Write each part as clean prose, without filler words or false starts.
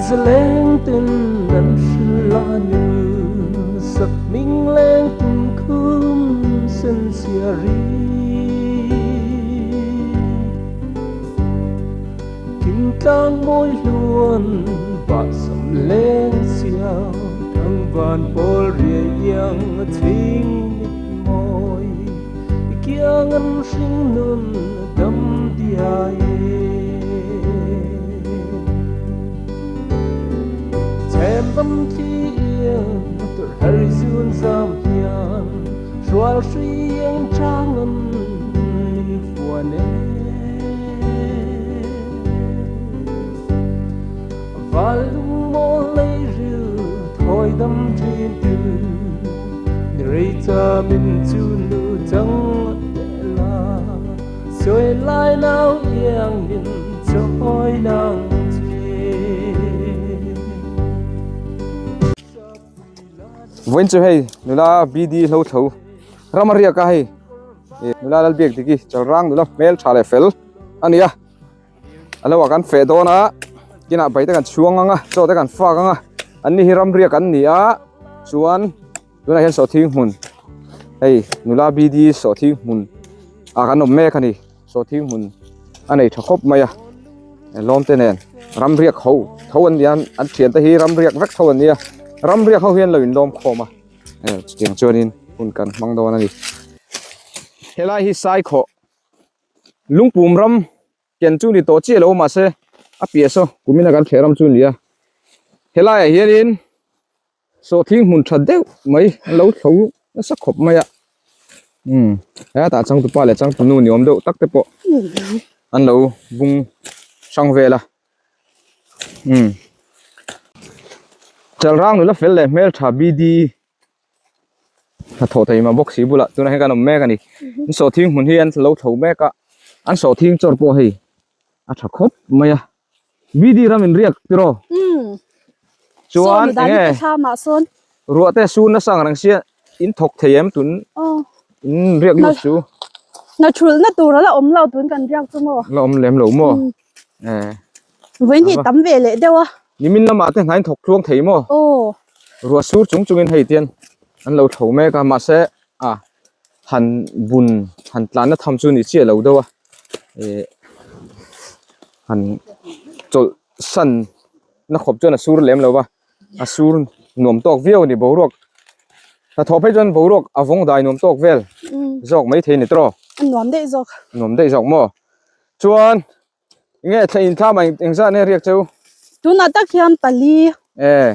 Zaleng ten an hril a nun sak hming leng tum khum sen chhia ri. Kim tlang mawi hluan bah sam leng chhiau thang van pawl riai iang a chhing mit mawi i kiang an hring nun dam diai e. Chhem dam thli iang tur har zun zam hian hrual hrui iang chang an min fuan e. Val lung mawl lei ril thawi dam thin tu ni rei cha min chu nu chang teh la sawi lai nau iang min chawi nang chin. Vawiin chu hei nula BD hlo tho ram a riak a hei nula Lalbiak Diki Chalrang nula hmel tha leh fel a ni a. A lo ah kan feh dawn a kinah bai te kan chhuang ang a chaw te kan fak ang a an ni hi ram riak an ni a chuan tunah hian sawhthing hmun hei nula BD sawhthing hmun ah kan awm mek a ni sawhthing hmun a nei tha khawp mai a lawm te nen ram riak ho tho an nia an thian te hi ram riak vek tho an nia ram riak ho hian lo in lawm khawm a chutiang chuanin hun kan hmang dawn a ni helai hi saikhawh. Lungpum ram ken chu ni tawh chiah lo mahse a piah saw kumina kan thleh ram chu a ni a helaiah hianin sawhthing hmun tha deuh mai an lo thlo nasa khawp mai a umm hetah changtupa leh changtunu ni awm deuh tak te pawh an lo bung hrang vel a umm Chalrang nula fel leh hmeltha BD. Hnathawh thei mah bawk si bulah tunah hian kan awm mek a ni an sawhthing hmun hi an lo tho mek a an sawhthing chawr pawh hei a tha khawp mai a BD ram in riak tiraw chuan eng nge ruah te sun nasa ang reng sia in thawk thei em tun in riak lut chu hna thulh na tur a la awm lo tun kan riak chu maw la awm lem lo maw Vawi hnih tam ve leh deuh a. Nimin lamah te hnain thawk tluang thei maw? Aw. Ruah sur chung chungin hei tian an lo tho mek a mahse a han bun han tlanna tham chu ni chiah lo deuh a eh han chawlh san na khawp chuan a sur lem lo va a sur nuam tawk viau a ni boruak hnathawh phei chuan boruak a vawng dai nuam tawk vel zawk maithei a ni tawh. A nuam daih zawk. A nuam daih zawk maw? Chuan. Nge thla in thla mai eng zat nge riak cheu? Tunah tak hian pali. Eh.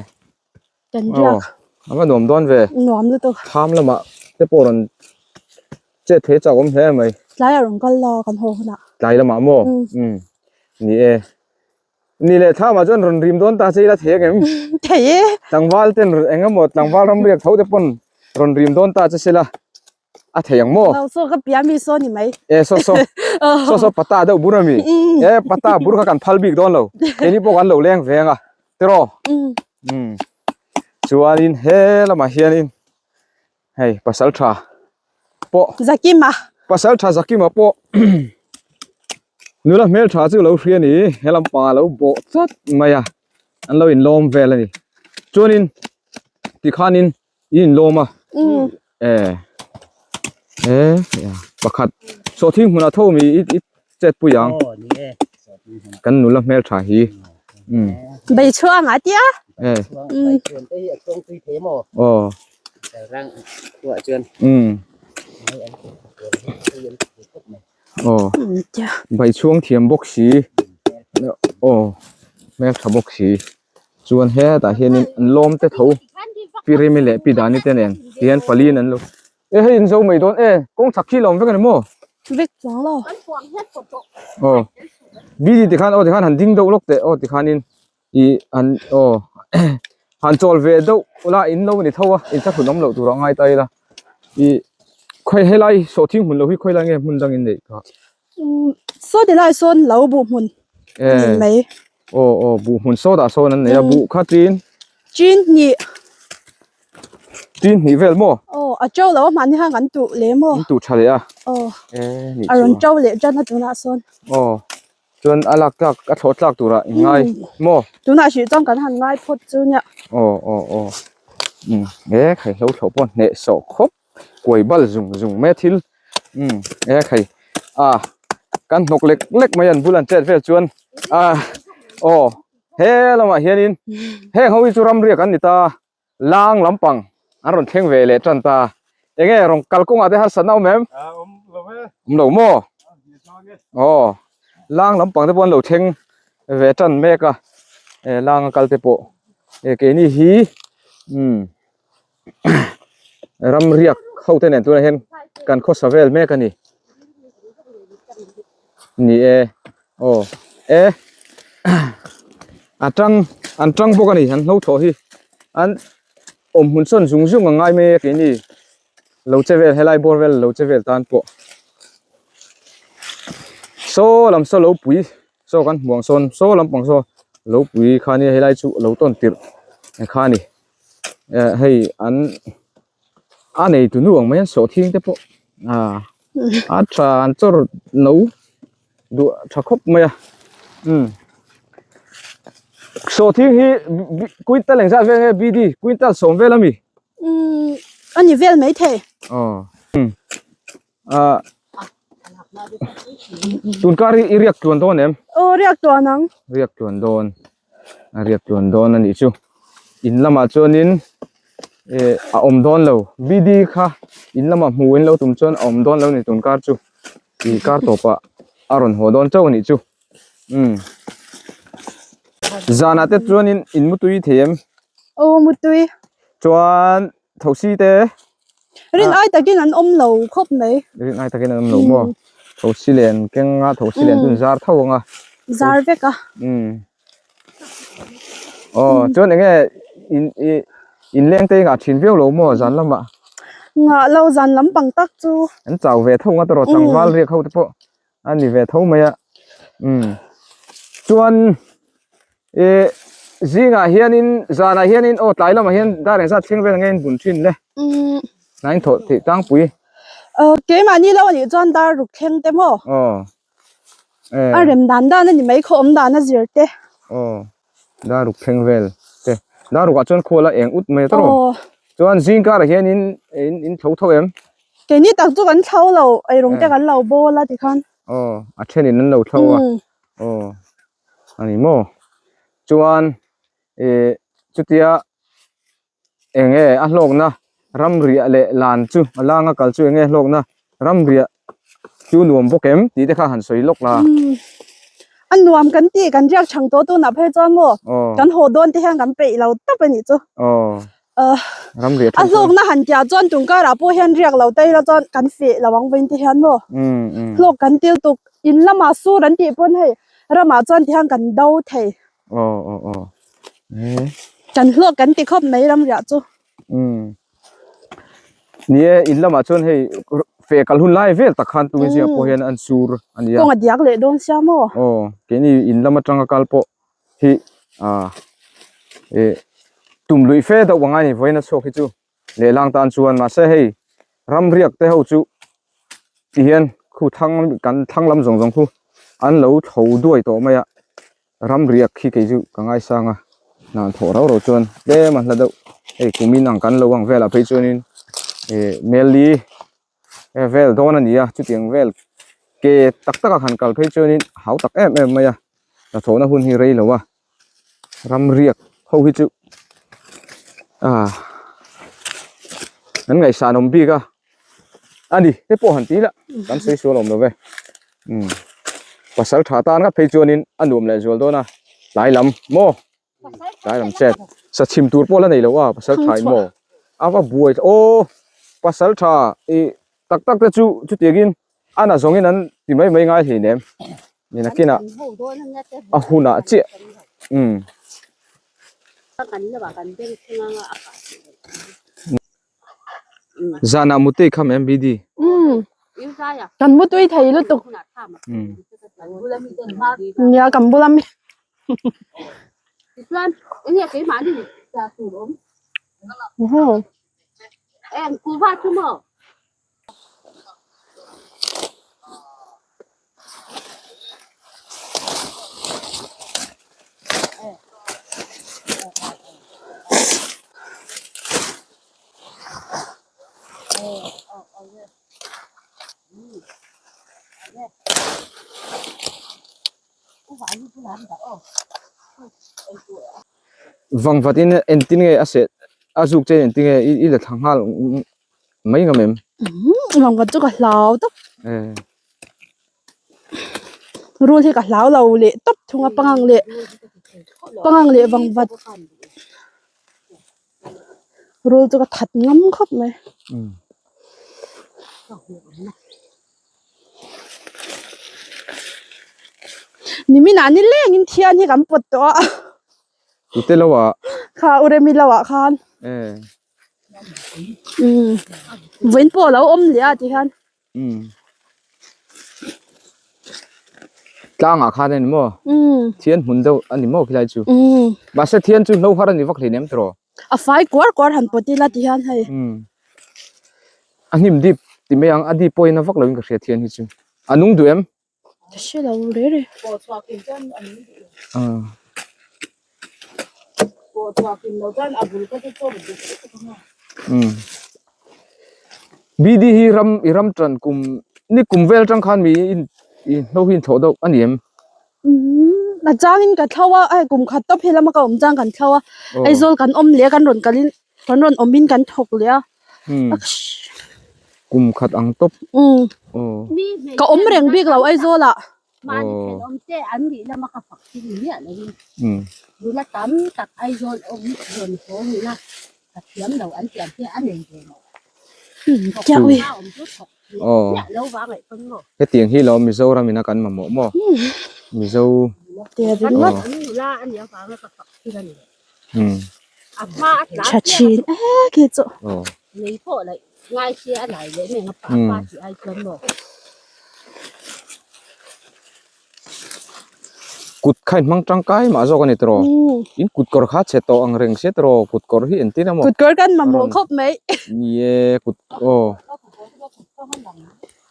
Kan riak. A va nuam dawn ve. Nuam lutuk. Tham lamah te pawh rawn chet thei chak awm hle mai. Tlai a rawn kal la kan haw hunah. Tlai lamah maw? Um. Ni e. Ni leh thlamah chuan rawn rim dawn ta che ila thei ang em? Thei e. Tlangval ten eng emaw tlangval ram riak tho te pawn rawn rim dawn ta che sela. a thei ang maw? Lo saw ka pia mi saw ni mai. E saw saw. Saw saw pata deuh bur ami. E pata bur kha kan phal bik dawn lo. Keini pawh kan lo leng veng a. Tiraw? Um. Chuanin he lamah hianin hei pasal tha pawh Zakima. Pasal tha Zakima pawh nula hmel tha chu lo hria ni he lampangah lo bawh tlat mai a. An lo inlawm vel a ni. Chuanin tikhanin I inlawm a. E. E. Pakhat. Sawhthing hmunah tho mi i i chet pui ang. Kan nula hmel tha hi. Um. Bei chhuang a tia. E. Aw. Um. Aw. Bai chhuang thiam bawk si. Aw. Hmel tha bawk si. Chuan hetah hianin an lawm te tho pi Remi leh pi Dani te nen tihian paliin an lo e hei in zo mai dawn e kawng chhak khi lawm vek a ni maw? Vek chuang lo. Aw bidi tikhan aw tikhan han ding deuh lawk teh aw tikhanin ih han aw han chawl ve deuh ula in lo ni tho a in thlahrun awm loh tur a ngai ta ila ih khawi helai sawhthing hmun lo hi khawi lai nge hmun dangin neih kha. Saw ti lai sawn lo buh hmun a ni mai. Aw aw buh hmun saw dah sawn an nei a buh kha chin. Chin hnih. Chin hnih vel maw? Aw a to lo a mahni khan kan tuh leh maw? An tuh tha leh a. Aw. A rawn to leh tan a tunah sawn. Aw. Chuan a lak tlak a thlawh tlak turah i ngai maw? Tunah hrih chuan kan han ngai phawt chu nia. Aw aw aw umm e khai hlo thlawh pawh hneh sawh khawp kuai bal zung zung mai a thil umm e khai a kan hnawk lek lek mai an bul an chet vel chuan a aw he lamah hianin heng ho hi chu ramriak an ni ta. Lang lampang an rawn thleng ve leh tan ta. Enge rawn kalkawngah te harsatna awm em? Awm lo e. Awm lo maw? Aw, lang lampang te pawh an lo thleng ve tan mek a, e lang a kal te pawh. E keini hi umm ram riak ho te nen tunah hian kan khawsa vel mek a ni. Ni e, aw e a tang an tang bawk a ni an hlo thlawh hi an awm hmun sawn zung zung ang ngai mai a keini lo che vel helai bawr vel lo che vel tan pawh saw lam saw lo pui saw kan hmuh ang sawn saw lampang saw lo pui kha ania helai chu lo tawn tirh kha a ni eh hei an. A nei tu nu ang mai an sawhthing te pawh ah a tha an chawr no duh tha khawp mai a umm sawhthing hi quintal engzat vel nge bd quintal sawm vel ami umm a ni vel mai thei aw umm ah tunkar hi i riak tluan dawn em aw riak tluan ang riak tluan dawn a riak tluan dawn a nih chu in lamah chuanin eh a awm dawn lo bd kha in lamah hmu in lo tum chuan a awm dawn lo a ni tun kar chu ih kar tawpah a rawn haw dawn chauh a nih chu umm zanah te chuanin in mutui thei em aw mutui chuan thosi te Rin ai takin an awm lo khawp mai. Rin ai takin an awm lo maw? Thosi len keng a, thosi len chu an zar tho ang a. Zar vek a. Umm. Aw, chuan enge in i in leng te ngah thin viau lo maw zan lamah? Ngah lo zan lampang tak chu. An chau ve tho ang a tawrh tlangval riak ho te pawh. a ni ve tho mai a umm chuan ih zingah hianin zanah hianin aw tlai lamah hian dar engzat thleng vel nge in bun thin le umm hnai in thawh theih tlangpui aw keimahni lo anih chuan dar ruk thleng te maw aw a rem dan dan a ni mai khaw awm dan a zir te aw dar ruk thleng vel te dar rukah chuan khual a eng ut mai a tawrh aw chuan zing karah hianin in in tho tho em. Keini tak chu kan thlo lo, eirawng te kan lo bawl a tikhan. Aw, a thenin an lo thlo a. Aw, a ni maw? Chuan ih chutia eng nge a hlawkna ramriah leh lan chu a langa kal chu eng nge hlawkna ramriah chu nuam bawk em tih te kha han sawi lawk la. A nuam kan tih kan riak chhang tawh tunah phei chuan maw kan haw dawn te hian kan peih lo tawp a nih chu. Aw. A hlawkna han tia chuan tung karah pawh hian riak lo ta ila chuan kan feh lo ang vawiin te hian maw hlawk kan til tuk in lamah sur an tih pawn hei ramah chuan ti hian kan do thei kan hlawk kan ti khawp mai ram riah chu ni e in lamah chuan hei feh kal hun lai vel tak khan tumin zingah pawh hian an sur a nia kawng a diak leh dawn sia maw aw keini in lam atanga kal pawh hi ah ih tum luih fe deuh ang a ni vawiin a chhuak hi chu lehlang tan chuan mahse hei ram riak te ho chu ti hian khu thlang kan thlang lam zawng zawng khu an lo tho duai tawh mai a ram riak hi kei chu ka ngaisang a hna an thawh rau rau chuan tlem a hla deuh hei kumin ang kan lo ang velah phei chuanin ih meli He vel dawn a ni a chutiang vel ke tak tak a han kal phei chuanin a hau tak em em mai a hnathawhna hun hi rei lo a ram riak ho hi chu ah an ngaihsan awm bik a a ni te pawh han ti ila kan sawi sual awm lo ve umm pasal tha tan nghat phei chuanin a nuam leh zual dawn a tlai lam maw. Tlai lam chet sa chhim tur pawh la nei lo a pasal tha in maw a va buai aw pasal tha ih tak tak te chu chutiangin a na zawngin an ti mai mai ngai hleinem ni nakinah a hunah chiah umm. Zanah mutui kham em BD? Umm kan mutui thei lutuk. Nia kan bula mi. Vangvat in entin nge a seh a zuk che entin nge i la thla nghal mai ngam em? Vangvat chu ka hlau tawp. Rul hi ka hlau lo leh tawp thung a pangang leh pangang leh vangvat rul chu ka that ngam khawp mai. Niminah ni lengin thian hi kan pawt tawh a. Tute lo ah. Kha Uremi lo ah khan. Umm vawiin pawh a lo awm leh a ti hian. Umm tlangah khan a ni maw? Umm Thian hmun deuh a ni maw khilai chu? Umm Mahse thian chu hlo har a ni vak hleinem tiraw? A fai kuar kuar han pawt ila ti hian hei. Umm a hnim dip ti mai ang a dip pawhin a vak loin ka hria thian hi chu. A nung duh em? Ka hre lo re re. Umm umm BD hi ram i ram tan kum ni kum vel atang khan mi in i hlo hi in thlawh deuh a ni em? Umm a changin ka thlo a hei kum khat tawp hi lama ka awm chang kan thlo a Aizawl kan awm leh a kan rawn kalin kan rawn awmin kan thawk leh a Kum khat ang tawp. Umm ka awm reng bik lo Aizawl ah. Mahni thenawm te an nih lama ka fak thil ni miah lovin nula tam tak Aizawl awm rawn haw nula ka thiam lo an tih ang hi a nei ve lo. Thawk awm chu thawk miah lo vang ngaih pawn maw. Hetiang hi lo Mizoram in a kan mamawh maw? Mizo nula a nih avanga ka fak thil a ni lo. A hma a tlan Tha thin e khi chu. Nei pawh laih ngai se a lai leh meng a pa pa tih ai chuan maw. Kut kha in hmang tangkai mah zawk a ni tiraw? In kut kawr kha chhe tawh ang reng sia tiraw? Kut kawr hi entir emaw? Kut kawr kan mamawh khawp mai. Ni e kut aw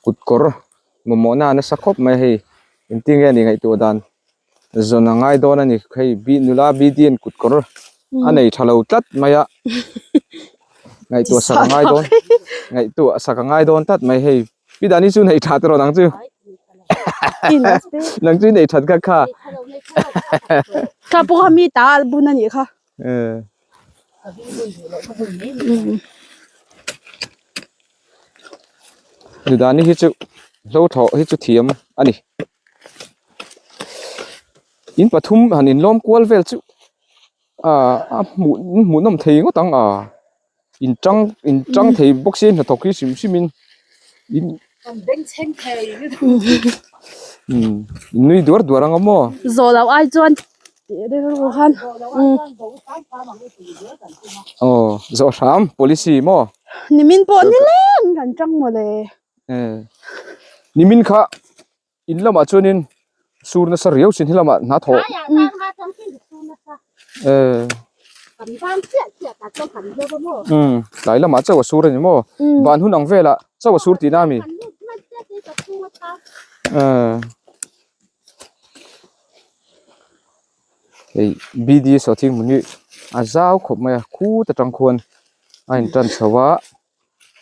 kut kawr mamawhna a nasa khawp mai hei engtin nge ni ngaihtuah dan zawn a ngai dawn a ni hei bi nula BD-in kut kawr a nei tha lo tlat mai a ngaihtuah sak a ngai dawn ngaihtuah sak a ngai dawn tlat mai hei pi dani chu nei tha tiraw nang chu nang chu nei that kha kha kha pawh kha mi ta a bun a nih kha Nudani hi chu hlo thawh hi chu thiam a ni. In pathum han inlawm kual vel chu ah a hmuh hmuh nawm thei ngawt ang a in tang in tang thei bawk sia hnathawk hi hrim hrim in in umm in nui duar duar ang a maw. Zawh loh ai chuan tih rilru khan umm. Aw zawh hram policy maw. Nimin pawh nileng kan tang mawle. Nimin kha in lamah chuanin sur nasa riau sin helamah hna thawh umm tlai lamah chauh a sur a ni maw van hun ang velah chauh a sur tihna a mi hei B D sawhthing hmun hi a zau khawp mai a khut atang khuan a intan chho a.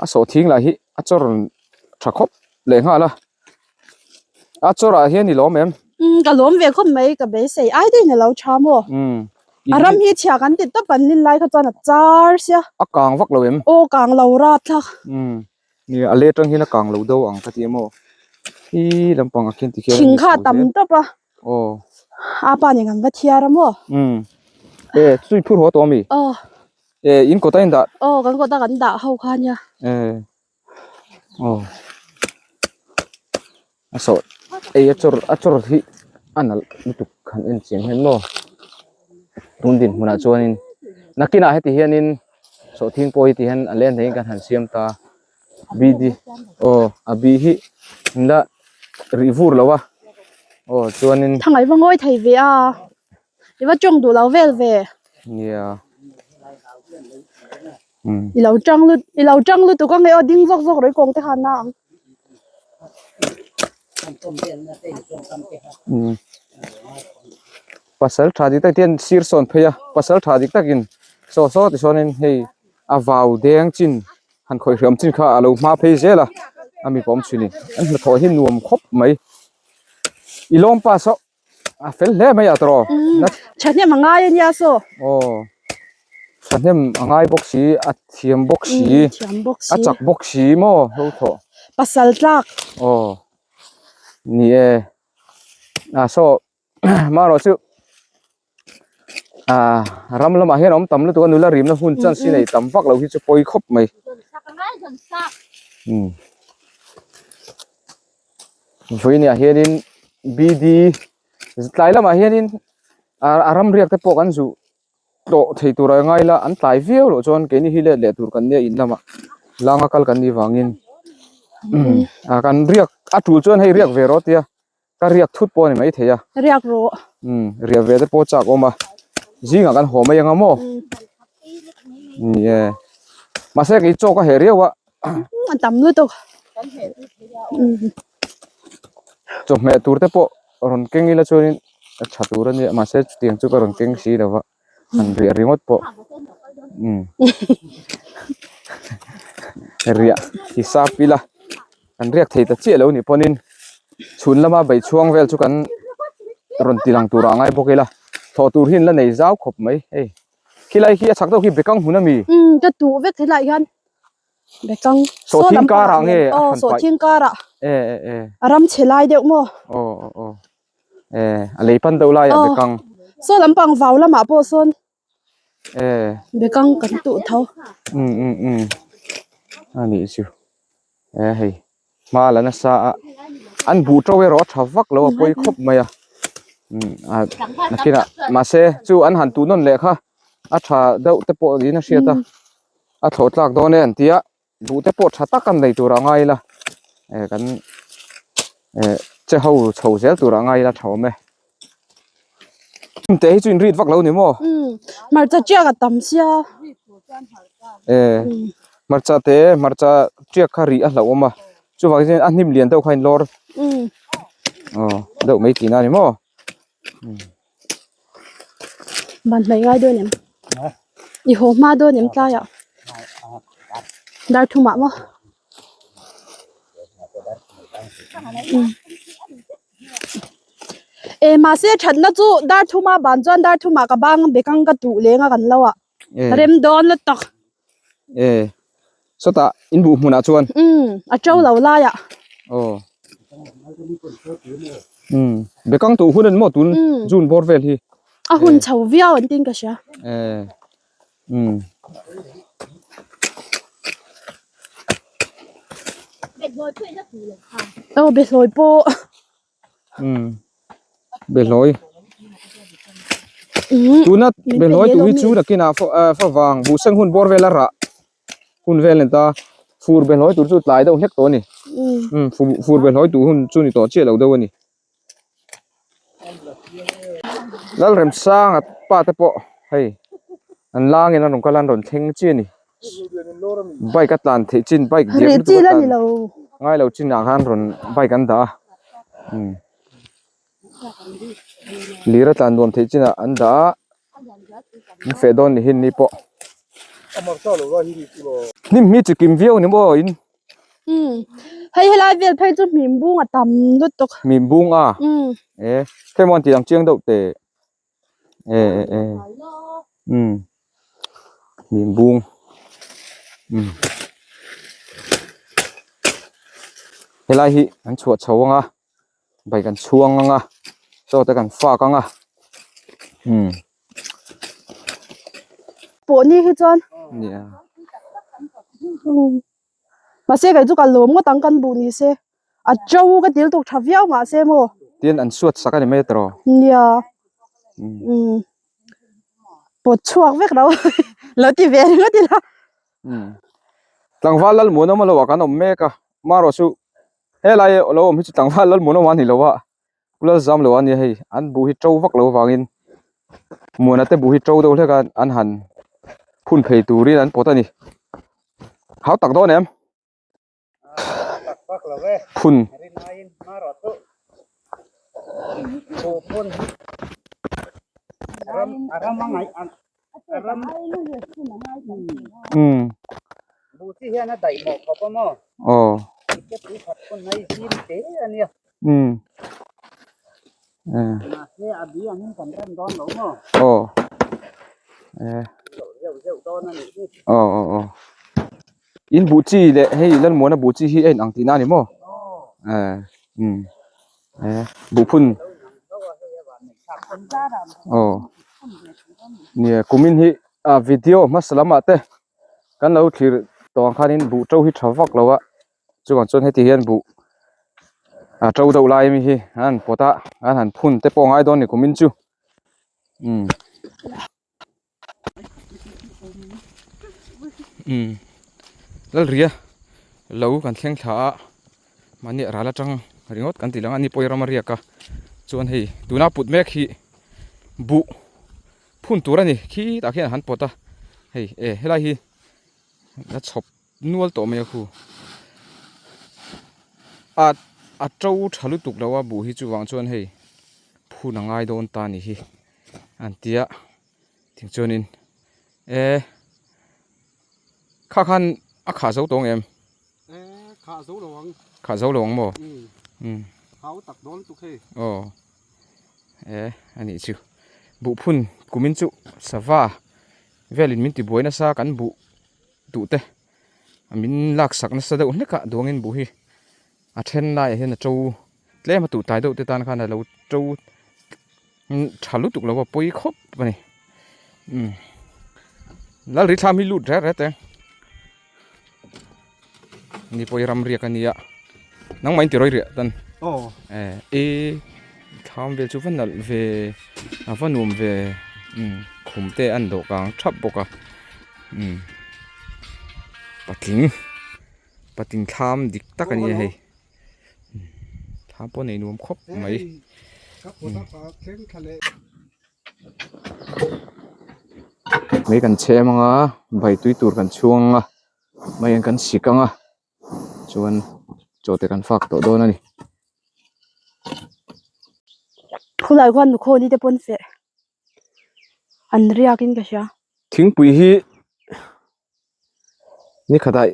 a sawhthing lah hi a chawr tha khawp leh nghal a a chawrah hian i lawm em umm ka lawm ve khawp mai ka beisei ai daih in alo tha maw umm a ram hi chhia kan ti tawp an lin lai kha chuan a char sia a kang vak lo em aw kang lo rat thlak umm nia a let atang hian a kang lo deuh ang ka ti a maw hi lampang ah khian tikhian thing kha a tam tawp a aw a pa nen kan va thiar a maw umm e chu i phur haw tawh ami aw E in kawta in dah. Aw kan kawta kan dah ho kha nia. E aw a sawh ei a chawr a chawr hi a nalh lutuk han en chiang hian maw tun dinhmunah chuanin nakinah heti hianin sawhthing pawh hi ti hian a len theihin kan han siam ta bd aw a bi hi an la rih vur lo a aw chuanin. Thangai va ngawi thei ve a. I va tawng duh lo vel ve. Nia. Um. I lo tang lut i lo tang lutuk ang e aw ding zawk zawk rawih kawng te khan na ang. Um. Pasal tha dik tak hian sir sawn phei a pasal tha dik takin saw saw ti sawnin hei a vau deng chin han khawih hriam chin kha a lo hma phei zel a a mipa awm chhin in an hnathawh hi nuam khawp mai i lawm pa saw. A fel hle mai a tawh. Thahnem a ngai a nia saw. Aw. Thahnem a ngai bawk si, a thiam bawk si. Thiam bawk si. A chak bawk si maw hlo thawh. Pasal tlak. Aw. Ni e. A saw marawh chu ah ram lamah hian a awm tam lutuk a nula rimna hun chance hi nei tam vak lo hi chu pawi khawp mai. Umm. Vawiinah hianin BD tlai lamah hianin a ram riak te pawh kan zuh tlawh thei tur a ngai la an tlai viau loh chuan keini hi let leh tur kan nia in lamah langa kal kan nih vangin ah kan riak a tul chuan hei riak ve rawh tia ka riak thut pawh a ni maithei a riak rawh umm riah ve te pawh chak awm a zingah kan haw mai ang a maw ni e mahse kei chaw ka heh riau a. A tam lutuk. Chawhmeh tur te pawh rawn keng ila chuanin a tha tur a nia mahse chutiang chu ka rawn keng si lo va han riah ringawt pawh umm riah hisap ila kan riak thei ta chiah lo nih pawhin chhun lama beichhuang vel chu kan rawn ti lang turah a ngai bawk ila thawh tur hi an la nei zau khawp mai hei. Khilai khi a chhak deuh khi bekang hmun a mi? Umm ka tuh vek helai hian bekang Sawhthing karah nge a aw hran paih? Sawhthing karah E e e a ram chhe lai deuh maw? Aw aw aw e a lei pan deuh laiah bekang. Saw lampang vau lamah pawh sawn E bekang kan tuh tho. Um um um a nih chu e hei. Hma la nasa a an buh to erawh a tha vak lo a pawi khawp mai a umm a nakinah mahse chu an han tuh nawn leh kha a tha deuh te pawh niin a hriat a a thlawh tlak dawn e an ti a buh te pawh tha tak an nei tur a ngai ila eh kan eh che ho chho zel tur a ngai ila tha awm e te hi chu in rit vak lo ni maw umm hmarcha tiak a tam sia eh hmarcha te hmarcha tiak kha rih a hlauh awm a chuvang chuan a hnim lian deuh kha a in lawr umm aw deuh mai tihna a ni maw ban hnaih ngai dawn em i haw hma dawn em tlaiah dar thumah maw umm. E mahse thatna chu dar thuma ban chuan dar thumah ka bang bekang ka tuh leng a kan lo a rem dawn la tak. E sawtah in buh hmunah chuan. Umm a to lo laiah. Aw. Umm bekang tuh hun a ni maw tun June bawr vel hi. A hun chho viau an tin ka hria. E umm. Aw behlawi pawh. Umm behlawi. Tuna behlawi tuh hi chu nakinah favang buhseng hun bawr vel a rah hun vel a ni ta fur behlawi tur chu tlai deuh hlek tawh a ni. Umm fur behlawi tuh hun chu ni tawh chiah lo deuh a ni. Lalremsanga pa te pawh hei an langin an rawn kal a an rawn thleng chi a ni bike a tlan theih chin bike diak lutuk a tlan ngai lo chin ah khan rawn bike an dah a umm lir a tlan nuam theih chin ah an dah a an feh dawn ni hin ni pawh hnim hi chi kim viau a ni maw in. Umm hei helai vel phei chu hmim bung a tam lutuk. Hmim bung a? Umm. E hei maw an tih ang chiang deuh teh e e e umm hmim bung umm helai hi an chhuah chho ang a bike an chhuang ang a chaw te kan fak ang a umm. Pawh ni hi chuan. Nia. Umm. Mahse kei chu ka lawm ngawt ang kan buh ni se. A to ka til tuk tha viau mahse maw. Tin an suat sak a ni mai tawh. Nia. Umm. Pawt chhuak vek lo. Lo ti ve ringawt ila. Umm. Tlangval Lalmuanawma lo ah kan awm mek a. Marawh chu helai lo awm hi chu Tlangval Lalmuanawma a ni lo a. Pu Lalzam lo a nia hei an buh hi to vak lo avangin Muana te buh hi to deuh hlek a an han phun phei turin an pawt a ni hau tak dawn em phun umm aw. Umm. Mahse a bi angin kan rem dawn lo maw? Aw. Zeuh zeuh zeuh dawn a nih hi. Aw aw aw. In buh chi leh hei Lalmuana buh chi hi a inang tihna a ni maw? Aw. Umm. Buh phun. Aw. Nia kumin hi a video hmasa lamah te kan lo thlir tawh ang khanin buh to hi tha vak lo a. Chuvang chuan heti hian buh a to deuh lai ami hi an han pawt a an han phun te pawh a ngai dawn a ni kumin chu umm umm Lalria lo kan thleng thla a mahni a ral atang ringawt kan tih lang a ni pawh hi ram a riak a chuan hei tuna put mek hi buh phun tur a ni khitah khian an han pawt a hei e helai hi la chhawp. Nual tawh mai a khu. A a to tha lutuk lo a buh hi chuvang chuan hei phun a ngai dawn ta ni hi an tia ting chuanin e kha khan a khah zo tawng em? E khah zo lo ang. Khah zo lo ang maw? Um. Hau tak dawn lutuk hei. Aw e anih chu buh phun kumin chu sava velin min tibuai nasa kan buh duh te min lak sak nasa deuh hlek a duangin buh hi a then laiah hian a to tlem a tuh tlai deuh te tan khan a lo to tha lutuk lo a pawi khawp a ni umm Lalri thlam hi lut rek rek e ni pawh hi ram riak a nia nangmah in ti rawi riah tan e thlam vel chu va nalh ve a va nuam ve umm khum te an dawh kang thap bawk a. Umm patling patling thlam dik tak a ni a hei thlam pawh nei nuam khawp mai mei kan chhem ang a bai tui tur kan chhuang ang a mei an kan sik ang a chuan chaw te kan fak tawh dawn a ni. Khulai khuan nukhaw ni te pawn feh an riak in ka hria. Thingpui hi ni khatah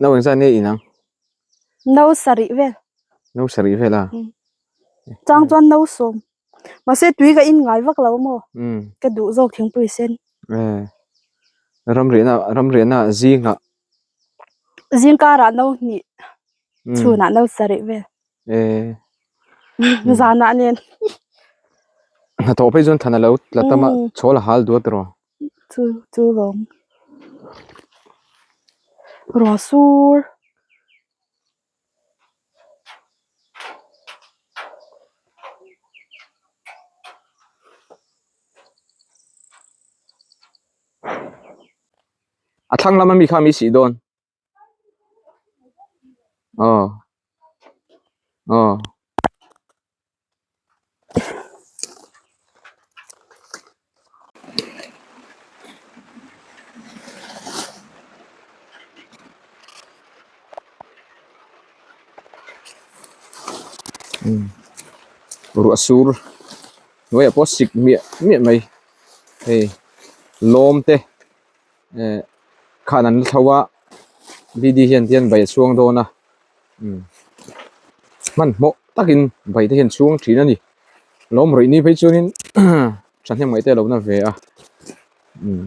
no engzat nge in ang? No sarih vel. No sarih vel a? Chang chuan no sawm. Mahse tui ka in ngai vak lo maw? Ka duh zawk thingpui sen. Ramriahna ramriahna zingah. Zing karah no hnih chhunah no sarih vel. Zanah nen. Hnathawh phei chuan than a lo tla tam a chhawl a hal duat rawh. Chu chu lawm. Ruah sur. A thlang lama mi kha mi sih dawn. Aw. Aw. Ruah sur hnuaiah pawh sik miah miah mai hei lawm te eh khan an la thlo a bd hian tihian bai a chhuang dawn a umm hmanhmawh takin bai te hian chhuang thin a ni lawm rawih ni phei chuanin thahnem ngaih te a lo na ve a umm.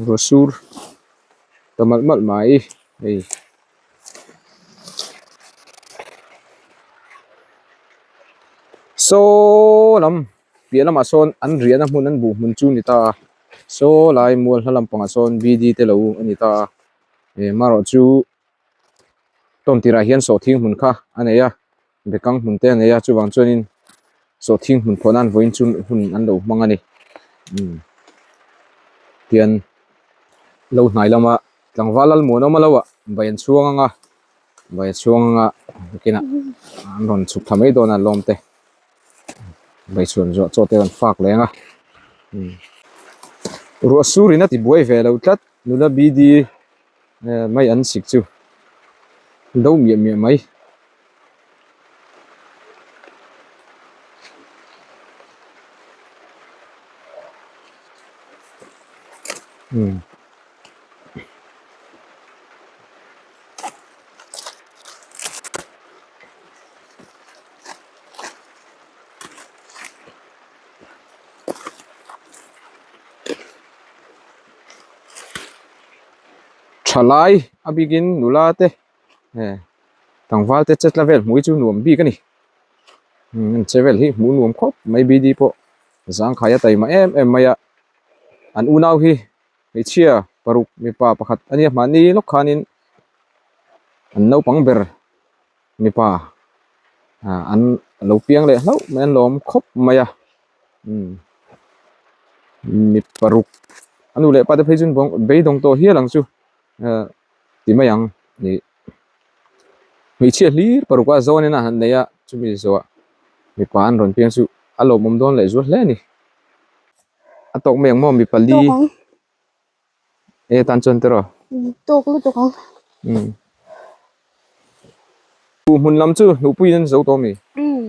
Ruah sur ta malh malh mai hei. Saw lam piah lamah sawn an riahna hmun an buh hmun chu a ni ta a saw lai mual hla lampangah sawn bd te lo a ni ta a eh marawh chu tawn tirah hian sawhthing hmun kha a nei a bekang hmun te a nei a chuvang chuanin sawhthing hmun phawh nan vawiin chu hun an lo hmang a ni umm tian lo hnai lama tlangval lalmuan awm a lo ah bai an chhuang ang a. Vai chhuang anga nakinah an rawn chhuk thla mai dawn a lawm te vai chhuan zawh chaw te rawn fak leh ang a ruah sur in a ti buai ve lo tlat nula bd mai an sik chu do miah miah mai. Thalai a bikin nula te eh tlangval te chetla vel hmuh hi chu nuam bik a ni an che vel hi hmuh nuam khawp mai bd pawh zangkhai a taima em em mai a an unau hi hmeichhia paruk mipa pakhat a nia mahni lawk khanin an naupang ber mipa ah an lo piang leh hlauh mai an lawm khawp mai a umm mi paruk a nu leh pa te phei chu beidawng tawh hial ang chu ah ti mai ang ih hmeichhia hlir paruk a zawn in a han nei a chumi zawhah mipa an rawn piang chu a lawmawm dawn leh zual hle a ni a tawk mai ang maw mi pali. E tan chuan tiraw? Tawk lutuk ang. Umm. Hmun lam chu hnuhpuiin an zo tawh mi? Umm.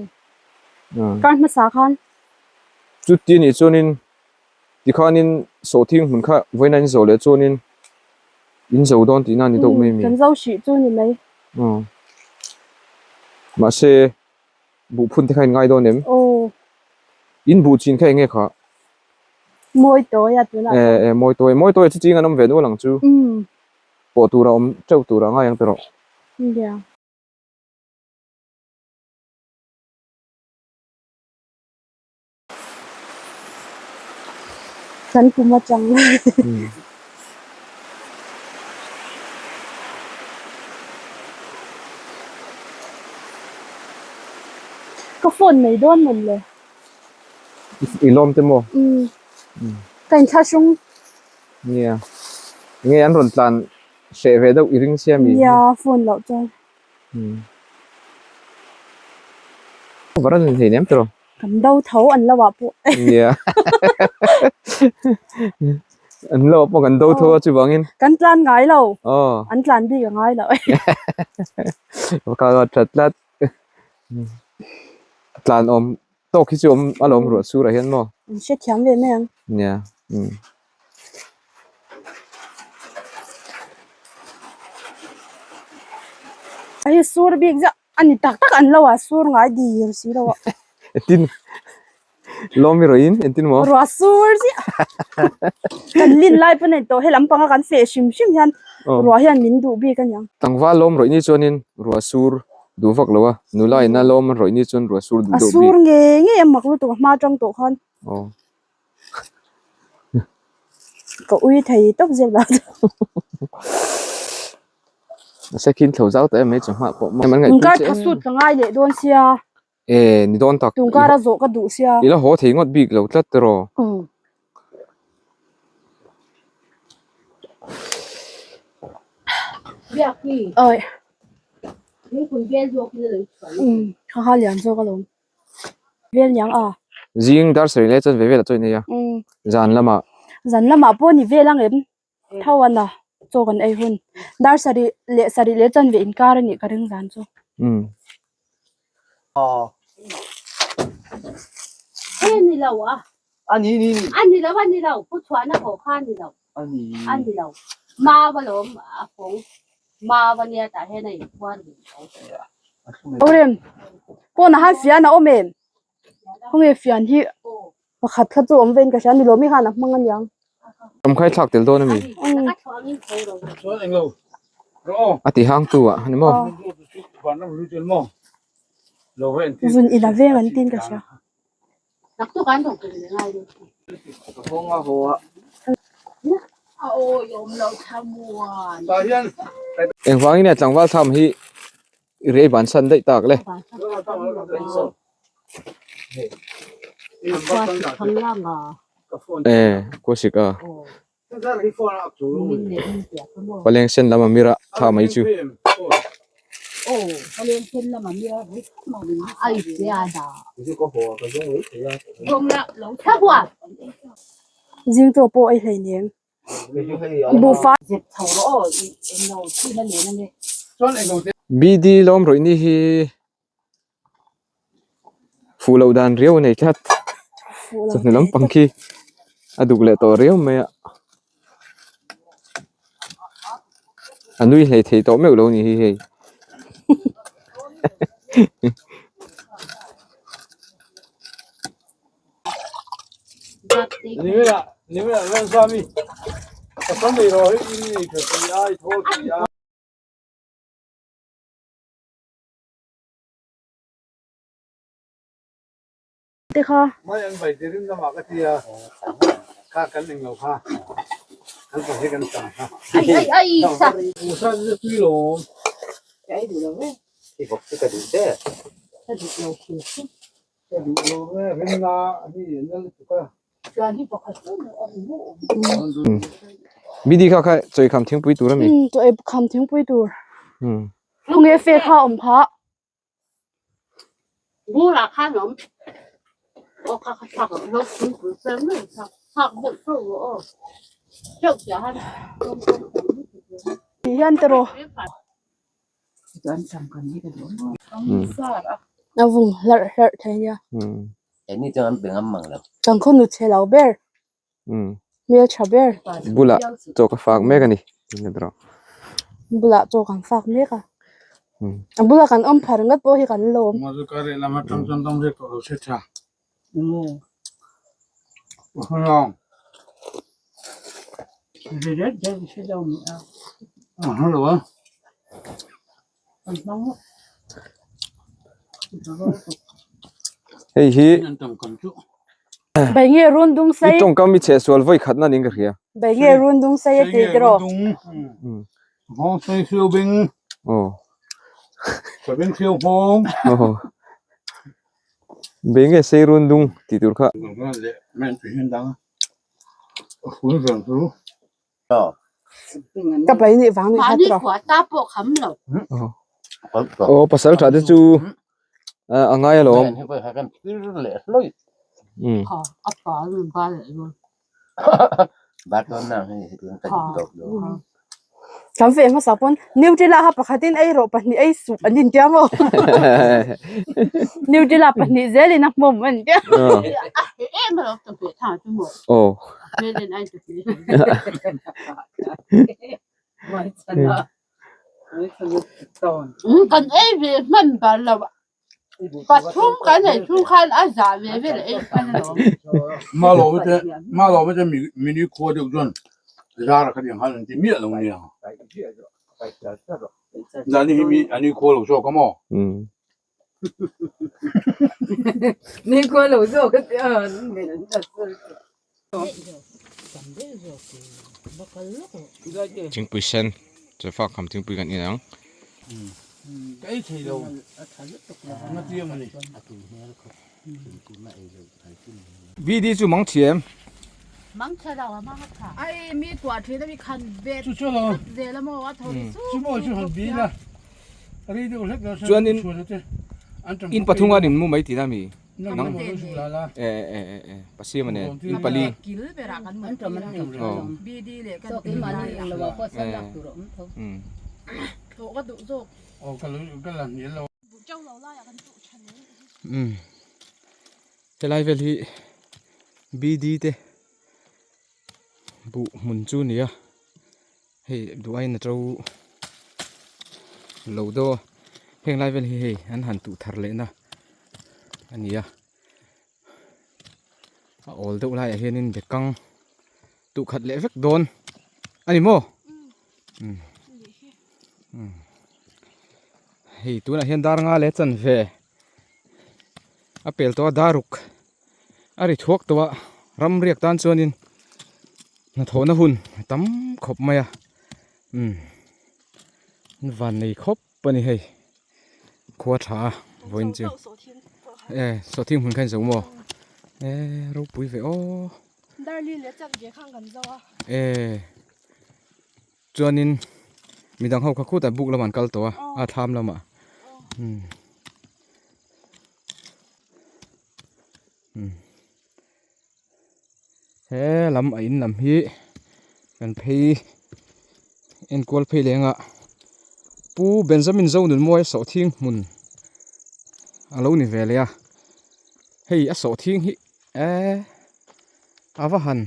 Kar hmasa khan. Chuti anih chuanin tikhanin sawhthing hmun kha vawiin a in zo leh chuanin in zo dawn tihna a ni deuh mai mi? Kan zo hrih chu ni mai. Umm. Mahse buh phun te kha in ngai dawn em? Aw. In buh chin kha eng nge kha? Mawi tawi a tunah chuan. Eh eh mawi tawi mawi tawi chu ching an awm ve nual ang chu. Umm. Pawh tur a awm teuh tur a ngai ang tawh. Nia. Kan kum atang. Ka phone nei dawn mawn le. I lawm te maw? Umm. Ka inthlahrung. Nia. Nge an rawn tlan hreh ve deuh i ring sia mi? Nia, phone loh chuan. Umm. Var an inhei nem tawh. Kan do tho an lo ah pawh. Nia. An lo ah pawh kan do tho a chuvangin. Kan tlan ngai lo. Aw. An tlan bik a ngai lo. Ka that tlat. Tlan awm tawk hi chu awm a lawm ruah surah hian maw. An hrethiam ve mai ang. Nia. Umm. Hei sur bik zauh a ni tak tak an lo a sur ngai dir si lo a. Engtin lawm i rawh in engtin maw? Ruah sur ziah kan lin lai pawn a ni tawh he lampanga kan feh hrim hrim hian ruah hian min duh bik a niang. Tlangval lawm rawih ni chuanin ruah sur duh vak lo a nula ina lawm rawih ni chuan ruah sur duh A deuh bik. sur ngei ngei a mak lutuk a hma atang tawh khan. Aw. Ka ui thei tawp zel lo chu. Nasa khin thlo zau tawh em mai chawhma pawh maw. Tungkar tha sut ka ngai leh dawn sia. E ni dawn tak. Tungkar a zawh ka duh sia. I la haw thei ngawt bik lo tlat tiraw. Awi. Kha kha lian zawk alawm. Vel niang a. Zing dar sarih leh chuan ve vel a chawi nei a. Zan lamah. Zan lamah pawh ni vel ang em? Tho a na chaw kan ei hun. Dar sarih leh sarih leh chuan ve inkar a nih ka ring zan chu. He ni lo a. A ni ni ni. A ni lo a ni lo. Pu chhuahna pawh kha a ni lo. A ni. A ni lo. Mau a lawm a fawng. Mau a nia tah hian a inphuar ve tho. Awrem pawnah han fian a awm em? Khawnge fian hi pakhat kha chu awm vein ka hria ni lawm i khan a hmang aniang. Lamkhai thlak tel dawn a mi? A ti hang tu ah ani maw? Zun in a veng an tin ka hria. Engvangin nge tlangval thlam hi i rei bansan daih tak le? E khuasik a paleng sen lam a mira tha mai chu. Zing chaw pawh ei hleinem. Buhfai. BD lawm rawih ni hi Fuh loh dan riau a nei tlat. Chawhnu lampang khi a duk leh tawh riau mai a. A nui hlei thei tawh meuh lo a ni hi hei. Pasal nei rawh hi in nei tha si a, i thawl si a. Te kha. Mai an vai dirim lamah ka ti a, kha kan eng lo kha, kan pa hi kan tang kha. Ai ai ai sa. Usan chu tui lo awm. Ka ei duh lo e. Hi bawk chu ka duh che. Ka duh lo thil chu. Ka duh lo e, rinna hi a nal lutuk a. Chuan hi pakhat chu a awm mu. Bidi kha kha chawi kham thingpui tur a mi. Umm chawi kham thingpui tur. Umm. Khawnge fe kha awm kha. Bula khan awm. Aw kha kha thlak loh lo thingpui fel mai thlak thlak deuh teuh rawh aw. Teuh chiah han rawng rawng tam lutuk lo. Ti hian tiraw. A vung hlarh hlarh thei nia. Eng ni chuan an pe ngam mang lo. Kan khaw nu chhe lo ber. Hmel tha ber. Bulah chaw ka fak mek a ni. Bulah chaw kan fak mek a. A bulah kan awm phar ngat pawh hi kan lawm. Hei hi Bai nge run dung sei. I tawngkam i chheh sual vawi khatna niin ka hria. Bai nge run dung sei a ti tiraw. Nghawng sei hriau beng. Aw. Ka beng hriau nghawng. Aw. Bai nge sei run dung tih tur kha. Ka pai nih vang nih kha tiraw. Aw pasal tha te chu a ngai alawm. Kan ve hmasa pawn Nutella kha pakhatin ei rawh pahnih ei suh an intia maw? Nutella pahnih zelin a hmawm an intia. Aw. Kan ei ve hman bar lo Pathum kan ei chung khan a zah ve vel ei khan a lo. Ma lo te ma lo te mi mi ni khua deuh chuan zar kha ding han ti miah lo nia. Na ni hi mi ani khua lo zawk a maw? Ni khua lo zawk a tia. Thingpui sen chawlhfak kham thingpui kan in ang. BD chu mang thiam. Chuanin in pathum a nin mu mai tihna mi. Nang e e e e Pasiama nen in pali aw umm helai vel hi BD te buh hmun chu a ni a hei duh aiin a to lo deuh a heng lai vel hi hei an han tuh thar leh na a ni a a awl deuh laiah hianin bekang tuh khat leh vek dawn a ni maw umm umm hei tunah hian dar nga leh chanve a pel tawh a daruk. A ri thuak tawh a, ram riak tan chuanin hnathawhna hun a tam khawp mai a, umm van nei khawp a ni hei khua tha a vawiin chu e sawhthing hmun kha in zo maw e ropui ve aw e chuanin midang ho kha khutah buk lamah an kal tawh a a thlam lamah umm. He lam a in lam hi kan phei enkual phei leng a Pu Benjamin Zonunmawia sawhthing hmun a lo ni ve leh a hei a sawhthing hi eee a va han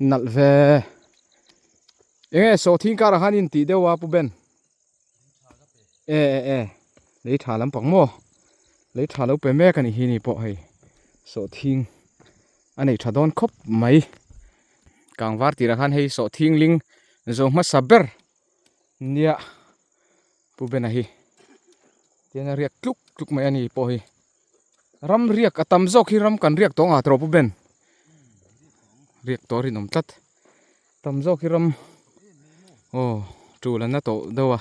nalh ve eng nge sawhthing karah khan in tih deuh a Pu Ben. E e e lei tha lampang maw lei tha lo pe mek a nih hi ni pawh hei sawhthing a nei tha dawn khawp mai. Kangvar tirah khan hei sawhthing ling zo hmasa ber nia Pu Bena hi tian a riak tluk tluk mai a ni pawh hi. Ram riak a tam zawk hi ram kan riak tawh ang a tawh Pu Ben. Riak tawh a rinawm tlat. Tam zawk hi ram aw tul an la tawh deuh a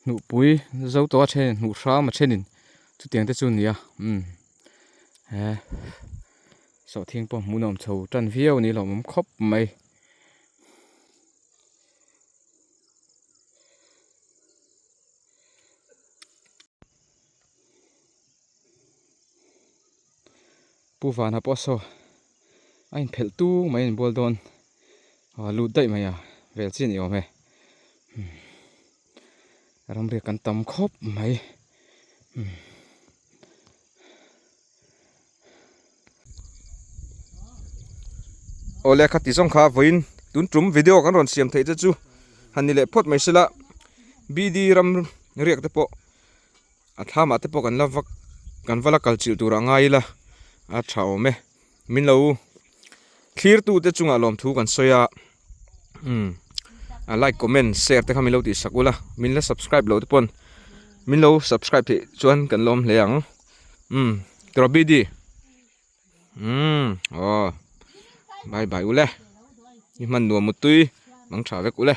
hnuhpui zo tawh a thenin hnuh hram a thenin chutiang te chu a ni a umm he sawhthing pawh hmuh nuam chho tan viau a ni hlawm awm khawp mai. Pu Vana pawh saw a inphelh tung mai a inbual dawn a lut daih mai a vel chian i awm e ramriak kan tam khawp mai. Awle khati zawng kha vawiin tun tum video kan rawn siam theih te chu han ni leh phawt mai sela BD ram riak te pawh a thlam ah te pawh kan la vak kan va la kal chilh tur a ngai ila a tha awm e min lo thlir tu te chungah lawmthu kan sawi a umm a like comment share te kha min lo tih sak ula min la subscribe loh te pawn min lo subscribe theih chuan kan lawm hle ang. Umm tawrh BD umm aw bye bye ule i hman nuam mutui mang tha vek ule.